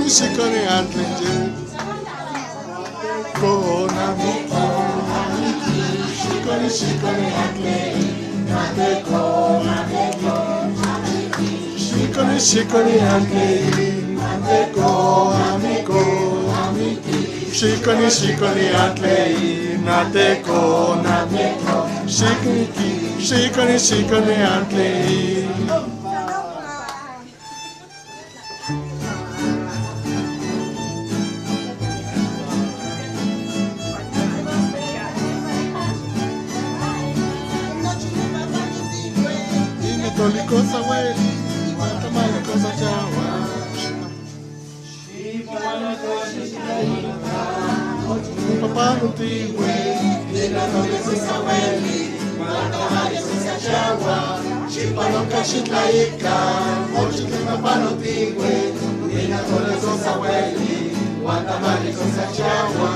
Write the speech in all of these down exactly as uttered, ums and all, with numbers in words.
Shikoni antle ye. Konami, konami, shikoni, shikoni antle. Nate konami, shikoni, shikoni antle. Nate konami, konami. Shikoni, shikoni antle. Nate konami. Shikoni, shikoni, shikoni antle. Dime tolikosa weli, iwata malikosa chawa. Papá no tiwe, dime tolikosa weli, iwata malikosa chawa. Shipaloka shitlaika, mochi papá no tiwe, dime tolikosa weli, iwata malikosa chawa.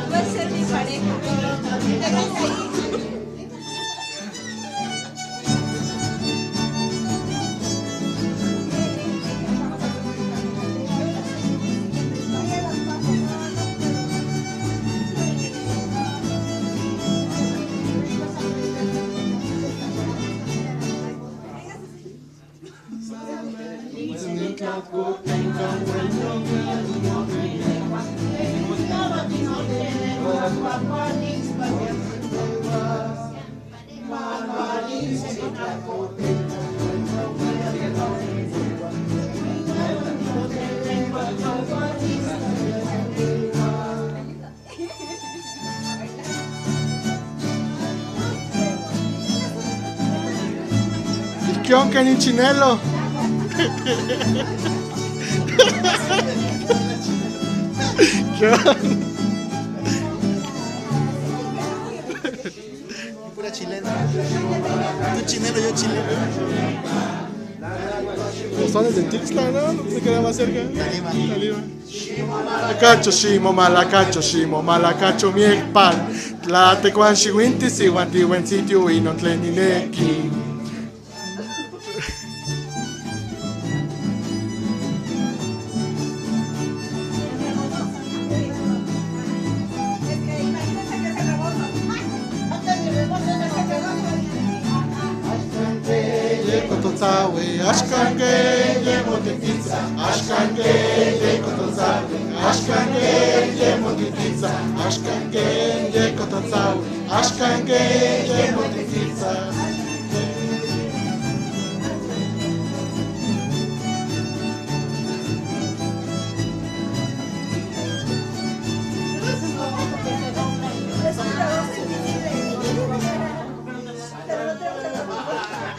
Puede ser mi pareja. Kion ken ichinelo. Kion. Pura chileno. Tú chileno, yo chileno. Los son de Tixla, ¿no? Se queda más cerca. Talima. Talima. Malacacho, shimo, malacacho, shimo, malacacho, miekpan. Tla tekuan xiuintis iuan tiuentzitiu inon tlen nineki. Axkan keye kototsawi, axkan keye motititsa, axkan keye kototsawi, axkan keye motititsa, axkan keye kototsawi, axkan keye